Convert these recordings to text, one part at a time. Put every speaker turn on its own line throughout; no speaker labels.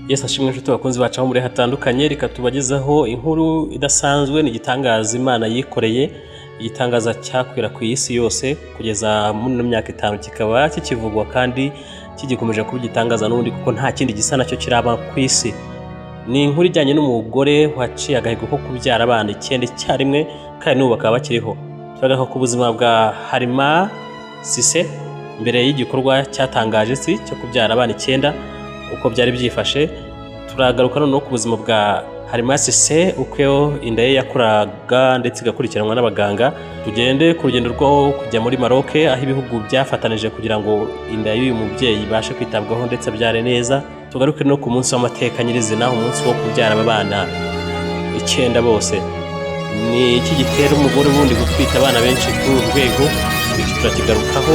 Yesu ashimwe, inshuti bakunzi bacu aho muri hatandukanye. Reka tubagezeho inkuru idasanzwe. Ni igitangaza Imana yikoreye, igitangaza cyakwirakwiye isi yose kugeza muri ino myaka 5, kikaba kikivugwa kandi kigikomeje kuba igitangaza n'ubundi, kuko nta kindi gisa nacyo kiraba ku isi. Ni inkuru ijyanye n'umugore waciye agahigo ko kubyara abana 9 icyarimwe, kandi n'ubu bakaba bakiriho. Turagaruka ku buzima bwa Halima Cissé mbere y'igikorwa cyatangaje isi cyo kubyara abana 9, uko byari byifashe. Turagaruka noneho ku buzima bwa Halima Cissé, uko inda ye yakuraga ndetse igakurikiranwa n'abaganga. Tugende ku rugendo rwo kujya muri Maroc, aho ibihugu byafatanije kugira ngo inda y'uyu mubyeyi ibashe kwitabwaho ndetse abyare neza. Tugaruke no ku munsi w'amateka nyirizina, umunsi wo kubyara aba bana 9 bose. Ni iki gitera umugore ubundi gutwita abana benshi kuri uru rwego? Iki turakigarukaho.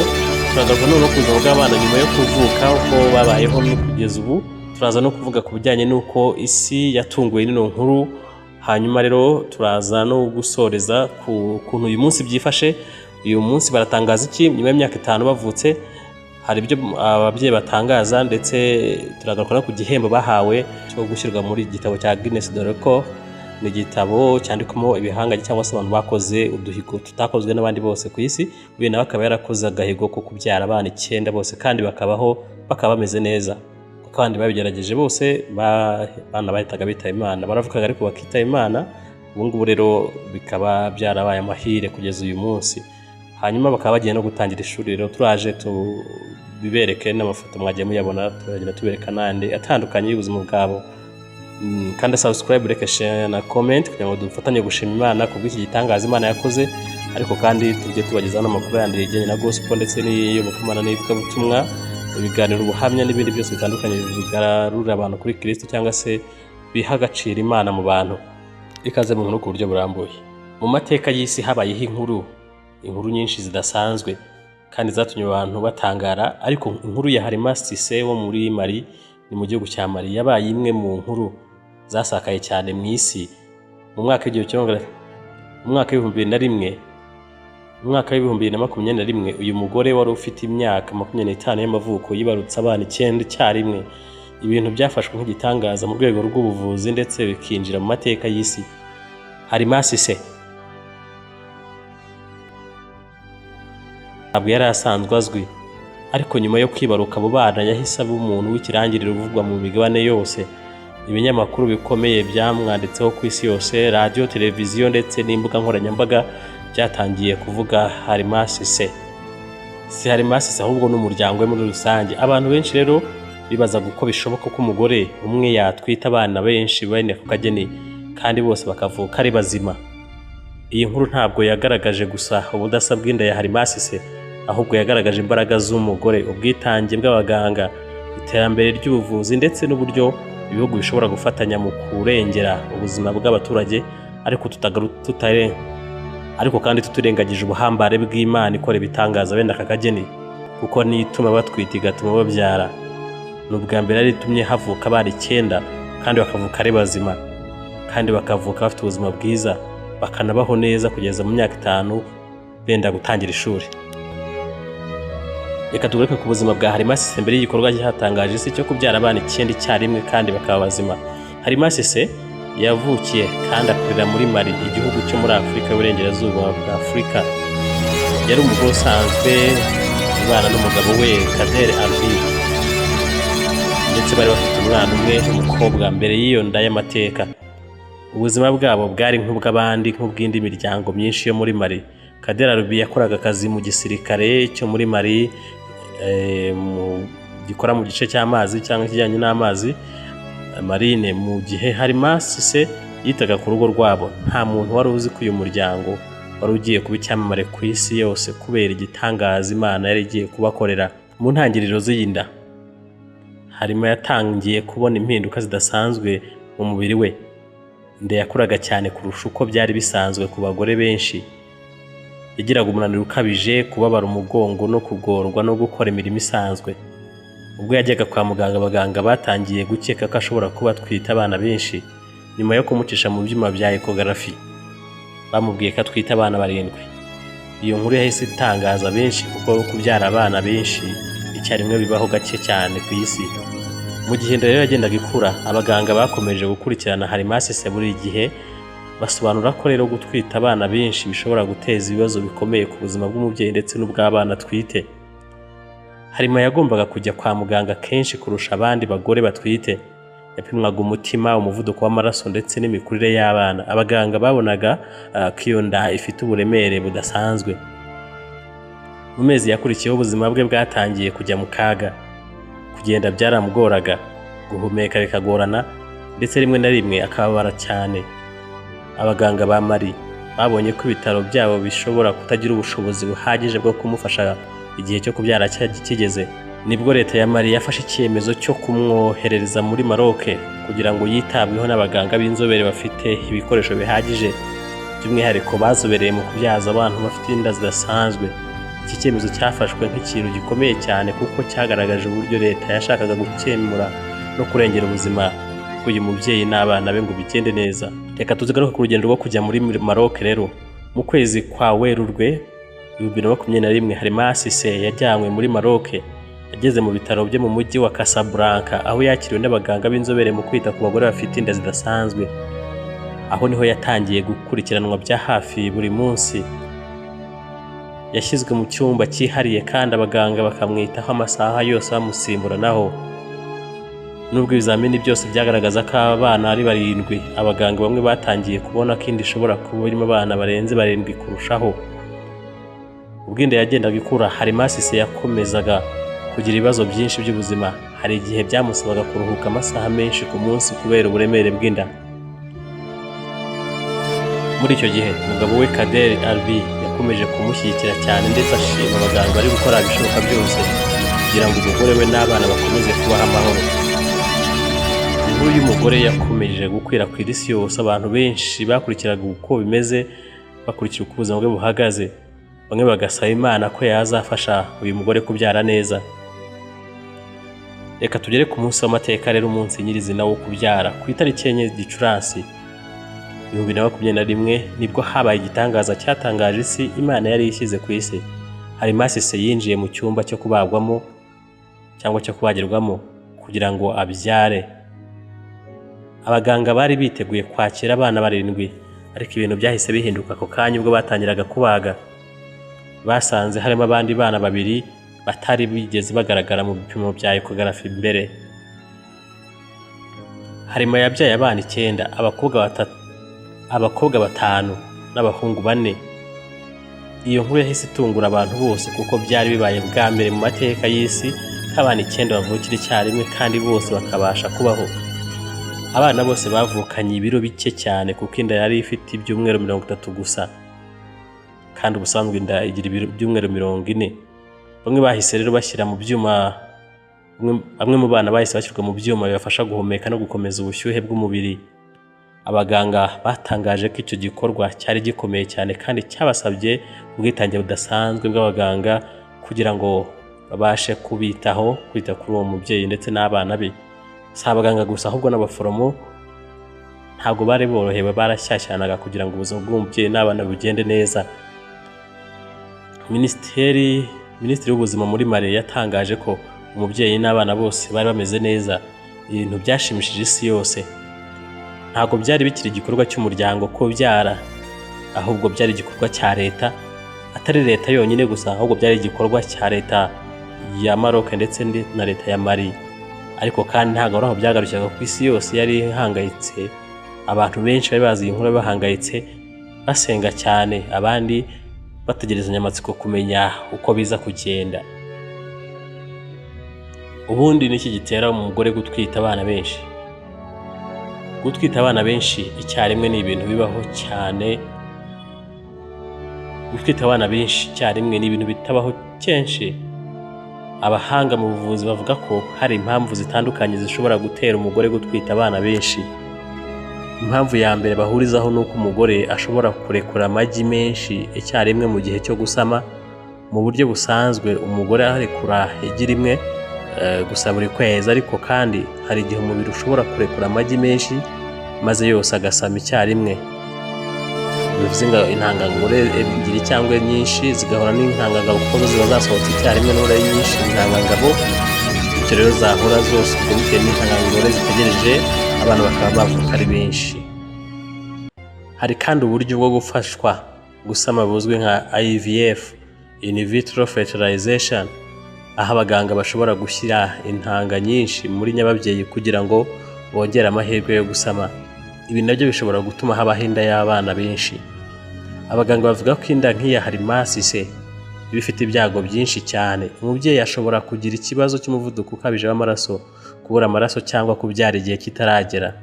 Turagaruka noneho ku buzima bw'abana nyuma yo kuvuka, uko babayeho no kugeza ubu. Turaza no kuvuga ku bijyanye n'uko isi yatunguwe n'ino nkuru. Hanyuma rero turaza no gusoreza ku kuntu uyu munsi byifashe. Uyu munsi baratangaza iki nyuma y'imyaka 5 bavutse? Hari ibyo ababyeyi batangaza, ndetse turagaruka no ku gihembo bahawe cyo gushyirwa muri igitabo cya Guinness de Record. Ni igitabo cyandikwamo ibihangange cyangwa se abantu bakoze uduhigo tutakozwe n'abandi bose ku isi. Uyu nawe akaba yarakoze agahigo ko kubyara abana 9 bose, kandi bakabaho, bakaba bameze neza, kuko abandi babigerageje bose abana bahitaga bitaba Imana. Baravugaga ariko bakitaba Imana. Ubu ngubu rero bikaba byarabaye amahire kugeza uyu munsi. Hanyuma bakaba bagiye no gutangira ishuri. Rero turaje tubibereke n'amafoto mwagiye muyabona, turagenda tubereka n'andi atandukanye y'ubuzima bwabo. Kandi subscribe, like, share na comment kugira ngo dufatanye gushima Imana kubw'iki gitangaza Imana yakoze. Ariko kandi tujye tubagezaho n'amakuru yandi yajyanye na gospel ndetse n'iyobokamana n'ivugabutumwa, ibiganiro, ubuhamya n'ibindi byose bitandukanye bigarurira abantu kuri Kristo cyangwa se biha agaciro Imana mu bantu. Ikaze mu nkuru ku buryo burambuye. Mu mateka y'isi habayeho inkuru nyinshi zidasanzwe kandi zatumye abantu batangara, ariko inkuru ya Halima Cissé wo muri Mali, ni mu gihugu cya Mali, yabaye imwe mu nkuru zasakaye cyane mu isi. Mu mwaka w'2001, mu mwaka w'2021, uyu mugore wari ufite imyaka 25 y'amavuko yibarutse abana 9 icyarimwe, ibintu byafashwe nk'igitangaza mu rwego rw'ubuvuzi ndetse bikinjira mu mateka y'isi. Halima Cissé ntabwo yari asanzwe azwi, ariko nyuma yo kwibaruka abo bana yahise aba umuntu w'ikirangirire uvugwa mu migabane yose. Ibinyamakuru bikomeye byamwanditseho ku isi yose, radiyo, televiziyo ndetse n'imbuga nkoranyambaga byatangiye kuvuga Halima Cissé. Si Halima Cissé ahubwo n'umuryango we muri rusange. Abantu benshi rero bibazaga uko bishoboka ko umugore umwe yatwita abana benshi bene ako kageni, kandi bose bakavuka ari bazima. Iyi nkuru ntabwo yagaragaje gusa ubudasa bw'inda ya Halima Cissé, ahubwo yagaragaje imbaraga z'umugore, ubwitange bw'abaganga, iterambere ry'ubuvuzi ndetse n'uburyo ibihugu bishobora gufatanya mu kurengera ubuzima bw'abaturage, ariko tutare ariko kandi tutirengagije ubuhambare bw'Imana ikora ibitangaza bene aka kageni, kuko niyo ituma batwita igatuma babyara. Ni ubwa mbere yari itumye havuka abana 9, kandi bakavuka ari bazima, kandi bakavuka bafite ubuzima bwiza, bakanabaho neza kugeza mu myaka 5 benda gutangira ishuri. Reka tugaruke ku buzima bwa Halima Cissé mbere y'igikorwa cyatangaje isi cyo kubyara abana 9 icyarimwe kandi bakaba bazima. Halima Cissé yavukiye kandi akurira muri Mali, igihugu cyo muri Afurika y'Uburengerazuba bwa Afurika. Yari umugore usanzwe ubana n'umugabo we Kader Arbi, ndetse bari bafite umwana umwe w'umukobwa mbere y'iyo nda y'amateka. Ubuzima bwabo bwari nk'ubw'abandi, nk'ubw'indi miryango myinshi yo muri Mali. Kader Arbi yakoraga akazi mu gisirikare cyo muri Mali, gikora mu gice cy'amazi cyangwa ikijyanye n'amazi, marine, mu gihe Halima Cissé yitaga ku rugo rwabo. Nta muntu wari uzi ko uyu muryango wari ugiye kuba icyamamare ku isi yose kubera igitangaza Imana yari igiye kubakorera. Mu ntangiriro z'iyi nda, Halima yatangiye kubona impinduka zidasanzwe mu mubiri we. Inda yakuraga cyane kurusha uko byari bisanzwe ku bagore benshi. Yagiraga umunaniro ukabije, kubabara umugongo no kugorwa no gukora imirimo isanzwe. Ubwo yajyaga kwa muganga, abaganga batangiye gukeka ko ashobora kuba atwite abana benshi. Nyuma yo kumucisha mu byuma bya échographie, bamubwiye ko atwite abana 7. Iyo nkuru yahise itangaza benshi, kuko kubyara abana benshi icyarimwe bibaho gake cyane ku isi. Muri Mu gihe inda rero yagendaga ikura, abaganga bakomeje gukurikirana Halima Cissé buri gihe, basobanura ko rero gutwita abana benshi bishobora guteza ibibazo bikomeye ku buzima bw'umubyeyi ndetse n'ubw'abana atwite. Halima yagombaga kujya kwa muganga kenshi kurusha abandi bagore batwite. Yapimwaga umutima, umuvuduko w'amaraso ndetse n'imikurire y'abana. Abaganga babonaga ko iyo nda ifite uburemere budasanzwe. Mu mezi yakurikiyeho, ubuzima bwe bwatangiye kujya mu kaga. Kugenda byaramugoraga, guhumeka bikagorana, ndetse rimwe na rimwe akababara cyane. Abaganga ba Mali babonye ko ibitaro byabo bishobora kutagira ubushobozi buhagije bwo kumufasha igihe cyo kubyara kigeze. Nibwo leta ya Mali yafashe icyemezo cyo kumwoherereza muri Maroc kugira ngo yitabweho n'abaganga b'inzobere bafite ibikoresho bihagije, by'umwihariko bazobereye mu kubyaza abantu bafite inda zidasanzwe. Iki cyemezo cyafashwe nk'ikintu gikomeye cyane, kuko cyagaragaje uburyo leta yashakaga gukemura no kurengera ubuzima bw'uyu mubyeyi n'abana be ngo bigende neza. Reka tuzigaruke ku rugendo rwo kujya muri Maroc rero. Mu kwezi kwa Werurwe 2021, Halima Cissé yajyanywe muri Maroc. Ageze mu bitaro byo mu mujyi wa Casablanca, aho yakiriwe n'abaganga b'inzobere mu kwita ku bagore bafite inda zidasanzwe. Aho niho yatangiye gukurikiranwa bya hafi buri munsi. Yashyizwe mu cyumba cyihariye kandi abaganga bakamwitaho amasaha yose, bamusimburanaho. Nubwo ibizamini byose byagaragaza ko abana ari barindwi, abaganga bamwe batangiye kubona ko inda ishobora kuba irimo abana barenze barindwi kurushaho. Ubwo inda yagendaga ikura, Halima Cissé yakomezaga kugira ibibazo byinshi by'ubuzima. Hari igihe byamusabaga kuruhuka amasaha menshi ku munsi kubera uburemere bw'inda. Muri icyo gihe, umugabo we Kader Arbi yakomeje kumushyigikira cyane, ndetse ashima abaganga bari gukora ibishoboka byose kugira ngo umugore we n'abana bakomeze kubaho amahoro. Inkuru y'umugore yakomeje gukwirakwira isi yose. Abantu benshi bakurikiraga uko bimeze, bakurikira uko ubuzima bwe buhagaze, bamwe bagasaba Imana ko yazafasha uyu mugore kubyara neza. Reka tugere ku munsi w'amateka rero, umunsi nyirizina wo kubyara. Ku itariki 4 Gicurasi 2021, nibwo habaye igitangaza cyatangaje isi Imana yari ishyize ku isi. Halima Cissé yinjiye mu cyumba cyo kubagwamo cyangwa cyo kubagirwamo kugira ngo abyare. Abaganga bari biteguye kwakira abana barindwi, ariko ibintu byahise bihinduka ako kanya. Ubwo batangiraga kubaga, basanze harimo abandi bana babiri batari bigeze bagaragara mu bipimo bya échographie mbere. Halima yabyaye abana icyenda, abakobwa batatu, abakobwa batanu n'abahungu bane. Iyo nkuru yahise itungura abantu bose, kuko byari bibaye bwa mbere mu mateka y'isi ko abana icyenda bavukira icyarimwe kandi bose bakabasha kubaho. Abana bose bavukanye ibiro bike cyane, kuko inda yari ifite ibyumweru 30 gusa, kandi ubusanzwe inda igira ibyumweru 40. Bamwe bahise rero bashyira mu byuma. Bamwe mu bana bahise bashyirwa mu byuma bibafasha guhumeka no gukomeza ubushyuhe bw'umubiri. Abaganga batangaje ko icyo gikorwa cyari gikomeye cyane kandi cyabasabye ubwitange budasanzwe bw'abaganga kugira ngo babashe kubitaho, kwita kuri uwo mubyeyi ndetse n'abana be. Si abaganga gusa, ahubwo n'abaforomo ntabwo bari borohewe, barashyashyanaga kugira ngo ubuzima bw'umubyeyi n'abana bugende neza. Minisitiri w'ubuzima muri Mali yatangaje ko umubyeyi n'abana bose bari bameze neza, ibintu byashimishije isi yose. Ntabwo byari bikiri igikorwa cy'umuryango kubyara, ahubwo byari igikorwa cya leta. Atari leta yonyine gusa, ahubwo byari igikorwa cya leta ya Maroc ndetse na leta ya Mali. Ariko kandi ntabwo ari aho byagarukiraga, ku isi yose yari ihangayitse. Abantu benshi bari bazi iyi nkuru bahangayitse, basenga cyane, abandi bategerezanya amatsiko kumenya uko biza kugenda. Ubundi niki gitera umugore gutwita abana benshi? Gutwita abana benshi icyarimwe ni ibintu bibaho cyane. Gutwita abana benshi icyarimwe ni ibintu bitabaho kenshi. Abahanga mu buvuzi bavuga ko hari impamvu zitandukanye zishobora gutera umugore gutwita abana benshi. Impamvu ya mbere bahurizaho ni uko umugore ashobora kurekura amagi menshi icyarimwe mu gihe cyo gusama. Mu buryo busanzwe, umugore arekura igi rimwe gusa buri kwezi, ariko kandi hari igihe umubiri ushobora kurekura amagi menshi maze yose agasama icyarimwe. Bivuze ngo intangangore ebyiri cyangwa nyinshi zigahura n'intangangabo, kuko zo ziba zasohotse icyarimwe n'ubwo ari nyinshi intangangabo. Icyo Bityo rero zahura zose ubwo bitewe n'intangangore zitegereje, abana bakaba bavuka ari benshi. Hari kandi uburyo bwo gufashwa gusama buzwi nka IVF, in vitro fertilization, aho abaganga bashobora gushyira intanga nyinshi muri nyababyeyi kugira ngo bongere amahirwe yo gusama. Ibi nabyo bishobora gutuma habaho inda y'abana benshi. Abaganga bavuga ko inda nk'iya Halima Cissé iba ifite ibyago byinshi cyane. Umubyeyi ashobora kugira ikibazo cy'umuvuduko ukabije w'amaraso, kubura amaraso cyangwa kubyara igihe kitaragera.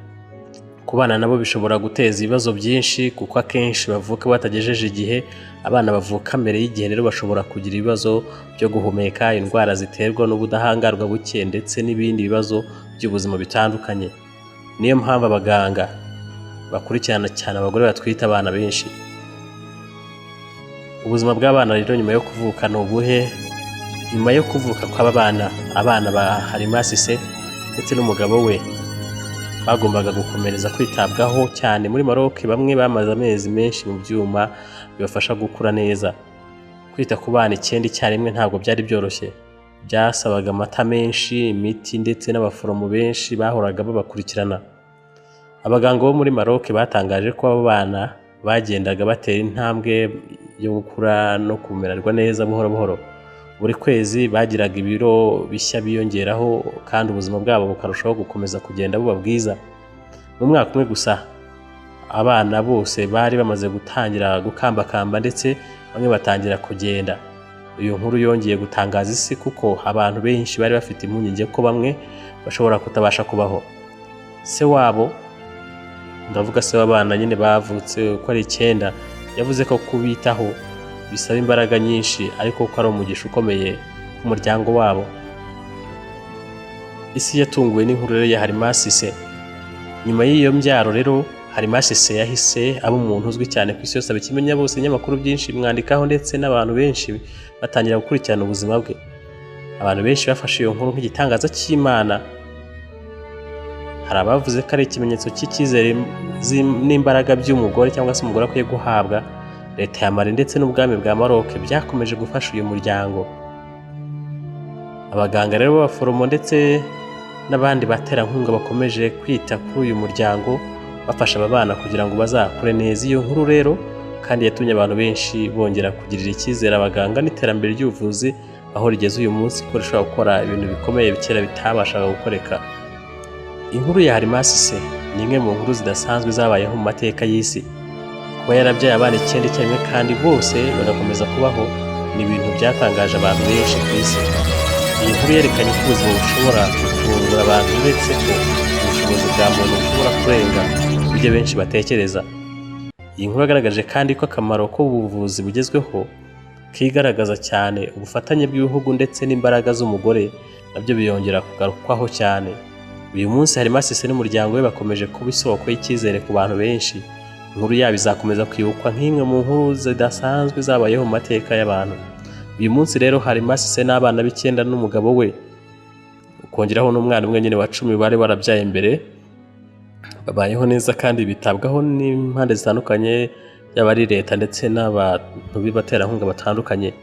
Ku bana nabo bishobora guteza ibibazo byinshi, kuko akenshi bavuka batagejeje igihe. Abana bavuka mbere y'igihe rero bashobora kugira ibibazo byo guhumeka, indwara ziterwa n'ubudahangarwa buke ndetse n'ibindi bibazo by'ubuzima bitandukanye. Niyo mpamvu abaganga bakurikirana cyane abagore batwite abana benshi. Ubuzima bw'abana rero nyuma yo kuvuka ni ubuhe? Nyuma yo kuvuka kw'aba bana, abana ba Halima Cissé ndetse n'umugabo we bagombaga gukomereza kwitabwaho cyane muri Maroc. Bamwe bamaze amezi menshi mu byuma bibafasha gukura neza. Kwita ku bana 9 icyarimwe ntabwo byari byoroshye. Byasabaga amata menshi, imiti ndetse n'abaforomo benshi bahoraga babakurikirana. Abaganga bo muri Maroc batangaje ko abo bana bagendaga batera intambwe yo gukura no kumererwa neza buhoro buhoro. Buri kwezi bagiraga ibiro bishya biyongeraho, kandi ubuzima bwabo bukarushaho gukomeza kugenda buba bwiza. Mu mwaka umwe gusa, abana bose bari bamaze gutangira gukambakamba, ndetse bamwe batangira kugenda. Iyo nkuru yongeye gutangaza isi, kuko abantu benshi bari bafite impungenge ko bamwe bashobora kutabasha kubaho. Se wabo, ndavuga se w'abana nyine bavutse uko ari 9, yavuze ko kubitaho bisaba imbaraga nyinshi, ariko ko ari umugisha ukomeye ku muryango wabo. Isi yatunguwe n'inkuru rero ya Halima Cissé. Nyuma y'iyo mbyaro rero, Halima Cissé yahise aba umuntu uzwi cyane ku isi yose, abikimenya bose. Ibinyamakuru byinshi bimwandikaho, ndetse n'abantu benshi batangira gukurikirana ubuzima bwe. Abantu benshi bafashe iyo nkuru nk'igitangaza cy'Imana. Hari abavuze ko ari ikimenyetso cy'icyizere n'imbaraga by'umugore, cyangwa se umugore akwiye guhabwa. Leta ya Mali ndetse n'ubwami bwa Maroc byakomeje gufasha uyu muryango. Abaganga rero b'abaforomo ndetse n'abandi baterankunga bakomeje kwita kuri uyu muryango, bafasha aba bana kugira ngo bazakure neza. Iyo nkuru rero kandi yatumye abantu benshi bongera kugirira icyizere abaganga n'iterambere ry'ubuvuzi aho rigeze uyu munsi, ko rishobora gukora ibintu bikomeye kera bitabashaga gukoreka. Inkuru ya Halima Cissé ni imwe mu nkuru zidasanzwe zabayeho mu mateka y'isi. Kuba yarabyaye abana 9 icyarimwe kandi bose bagakomeza kubaho ni ibintu byatangaje abantu benshi ku isi. Iyi nkuru yerekanye ko ubuzima bushobora gutungura abantu, uretse ko ubushobozi bwa muntu bushobora kurenga ibyo benshi batekereza. Iyi nkuru yagaragaje kandi ko akamaro k'ubuvuzi bugezweho kigaragaza cyane. Ubufatanye bw'ibihugu ndetse n'imbaraga z'umugore nabyo biyongera kugarukwaho cyane. Uyu munsi Halima Cissé n'umuryango we bakomeje kuba isoko y'icyizere ku bantu benshi. Inkuru yabo izakomeza kwibukwa nk'imwe mu nkuru zidasanzwe zabayeho mu mateka y'abantu. Uyu munsi rero, Halima Cissé n'abana b'9 n'umugabo we, ukongeraho n'umwana umwe nyine wa 10 bari barabyaye mbere, babayeho neza kandi bitabwaho n'impande zitandukanye, yaba ari leta ndetse n'abantu b'abaterankunga batandukanye.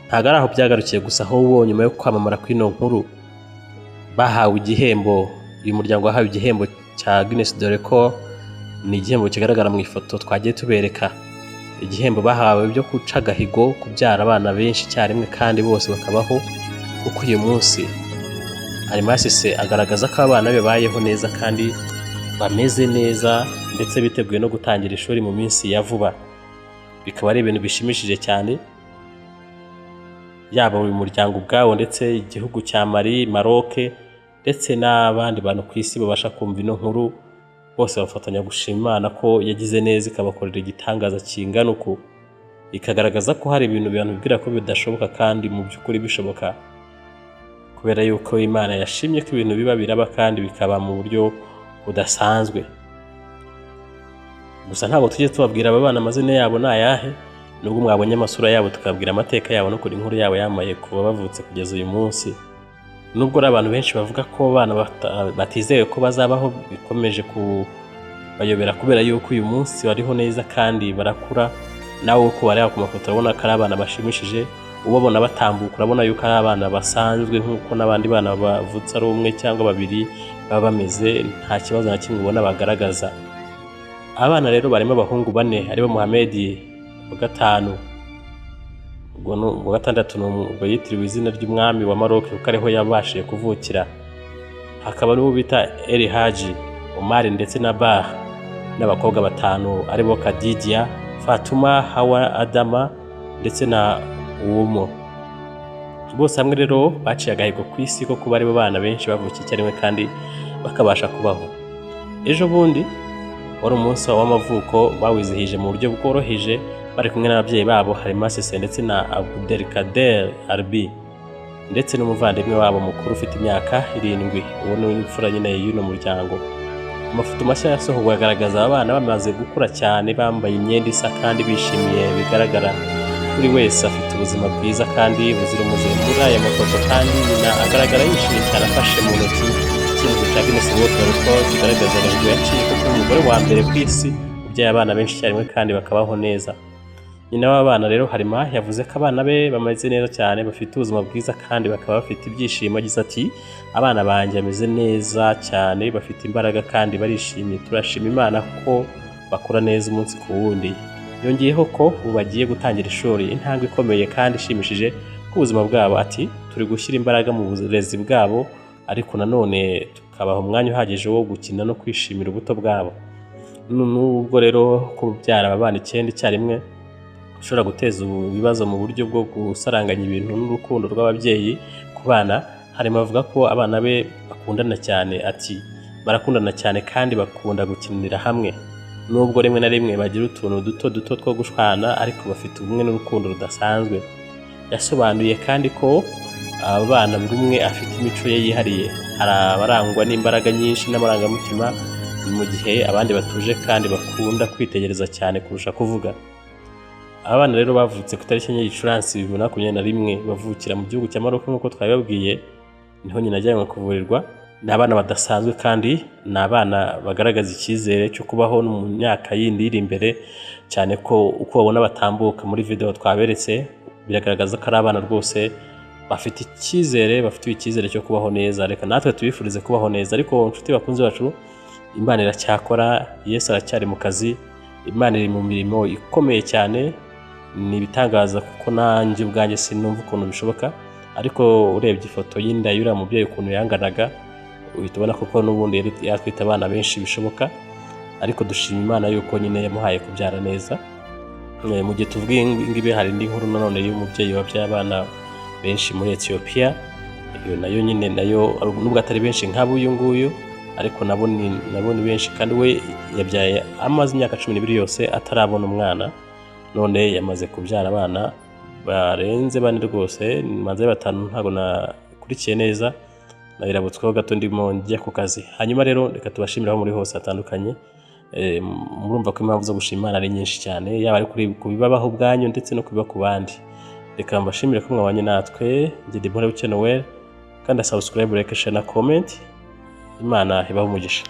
Ntabwo ari aho byagarukiye gusa, ahubwo nyuma yo kwamamara kw'ino nkuru bahawe igihembo. Uyu muryango wahawe igihembo cya Guinness de Record. Ni igihembo kigaragara mu ifoto twagiye tubereka, igihembo bahawe byo guca agahigo kubyara abana benshi icyarimwe kandi bose bakabaho, kuko uyu munsi Halima Cissé agaragaza ko abana be babayeho neza kandi bameze neza, ndetse biteguye no gutangira ishuri mu minsi ya vuba. Bikaba ari ibintu bishimishije cyane, yaba uyu muryango ubwawo ndetse igihugu cya Mali, Maroc ndetse n'abandi bantu ku isi babasha kumva ino nkuru, bose bafatanya gushima Imana ko yagize neza ikabakorera igitangaza kingana uku, ikagaragaza ko hari ibintu abantu bibwira ko bidashoboka kandi mu by'ukuri bishoboka, kubera yuko Imana yashimye ko ibintu biba biraba kandi bikaba mu buryo budasanzwe. Gusa ntabwo tujye tubabwira aba bana amazina yabo ni ayahe, nubwo mwabonye amasura yabo, tukababwira amateka yabo no kuri inkuru yabo yamaye kuva bavutse kugeza uyu munsi. Nubwo ari abantu benshi bavuga ko abana batizewe ko bazabaho, bikomeje kubayobera, kubera yuko uyu munsi bariho neza kandi barakura. Nawe uko bareba ku mafoto urabona ko ari abana bashimishije. Ubabona batambuka, urabona yuko ari abana basanzwe nk'uko n'abandi bana bavutse ari umwe cyangwa babiri baba bameze. Nta kibazo na kimwe ubona bagaragaza. Abana rero barimo abahungu bane, aribo Muhamedi wa gatanu, ubwo ni uwa gatandatu, ni ubwo yitiriwe izina ry'umwami wa Maroc kuko ariho yabashije kuvukira, hakaba n'uwo bita El Haji Omar ndetse na Bah, n'abakobwa batanu aribo Kadidia, Fatuma, Hawa, Adama ndetse na Uwomo. Bose hamwe rero baciye agahigo ku isi ko kuba aribo bana benshi bavukiye icyarimwe kandi bakabasha kubaho. Ejo bundi wari umunsi w'amavuko, bawizihije mu buryo bworoheje bari kumwe n'ababyeyi babo Halima Cissé ndetse na Abdelkader Arbi, ndetse n'umuvandimwe wabo mukuru ufite imyaka 7. Uwo ni imfura nyine y'uno muryango. Amafoto mashya yasohowe agaragaza aba bana bamaze gukura cyane, bambaye imyenda isa kandi bishimiye bigaragara. Buri wese afite ubuzima bwiza kandi buzira umuze. Muri aya mafoto kandi nyina agaragara yishimye cyane, afashe mu ntoki icyemezo cya Guinness World Record kigaragaza agahigo yaciye ko kuba umugore wa mbere ku isi ubyaye abana benshi icyarimwe kandi bakabaho neza. Nyina w'abana rero Halima yavuze ko abana be bameze neza cyane, bafite ubuzima bwiza kandi bakaba bafite ibyishimo. Agize ati: "Abana banjye bameze neza cyane, bafite imbaraga kandi barishimye. Turashima Imana ko bakura neza umunsi ku wundi." Yongeyeho ko ubu bagiye gutangira ishuri, intambwe ikomeye kandi ishimishije ku buzima bwabo. Ati: "Turi gushyira imbaraga mu burezi bwabo, ariko nanone tukabaha umwanya uhagije wo gukina no kwishimira ubuto bwabo." Nubwo rero kubyara aba bana icyenda icyarimwe bishobora guteza ibibazo mu buryo bwo gusaranganya ibintu n'urukundo rw'ababyeyi ku bana, harimo avuga ko abana be bakundana cyane. Ati: "Barakundana cyane kandi bakunda gukinira hamwe. Nubwo rimwe na rimwe bagira utuntu duto duto two gushwana, ariko bafite ubumwe n'urukundo rudasanzwe." Yasobanuye kandi ko aba bana buri umwe afite imico ye yihariye. Hari abarangwa n'imbaraga nyinshi n'amarangamutima, mu gihe abandi batuje kandi bakunda kwitegereza cyane kurusha kuvuga. Aba bana rero bavutse ku itariki 4 Gicurasi 2021, bavukira mu gihugu cya Maroc nk'uko twabibabwiye, niho nyina ajyanwe kuvurirwa. Ni abana badasanzwe kandi ni abana bagaragaza icyizere cyo kubaho no mu myaka yindi iri imbere, cyane ko uko babona batambuka muri video twaberetse biragaragaza ko ari abana rwose bafite icyizere, bafite icyizere cyo kubaho neza. Reka natwe tubifurize kubaho neza. Ariko inshuti bakunzi bacu, Imana iracyakora, Yesu aracyari mu kazi, Imana iri mu mirimo ikomeye cyane. Ni ibitangaza kuko nanjye ubwanjye sinumva ukuntu bishoboka, ariko urebye ifoto y'inda y'uriya mubyeyi ukuntu yanganaga, uhita ubona koko n'ubundi yari yatwita abana benshi bishoboka. Ariko dushima Imana yuko nyine yamuhaye kubyara neza. Mu gihe tuvuga iyi ngibi, hari indi nkuru nanone y'umubyeyi wabyaye abana benshi muri Ethiopia. Iyo nayo nyine nayo nubwo atari benshi nk'abo uyu nguyu, ariko nabo ni benshi, kandi we yabyaye amaze imyaka 12 yose atarabona umwana, none yamaze kubyara abana barenze bane rwose, maze batanu. Ntabwo nakurikiye neza, nabirabutsweho gato ndimo njya ku kazi. Hanyuma rero reka tubashimire aho muri hose hatandukanye. Murumva ko impamvu zo gushima Imana ari nyinshi cyane, yaba ari ku bibabaho ubwanyu ndetse no kubiba ku bandi. Reka mbashimire ko mwabanye natwe. Njye Debora Buke Noel, kandi subscribe, like, share na comment. Imana ibahe umugisha.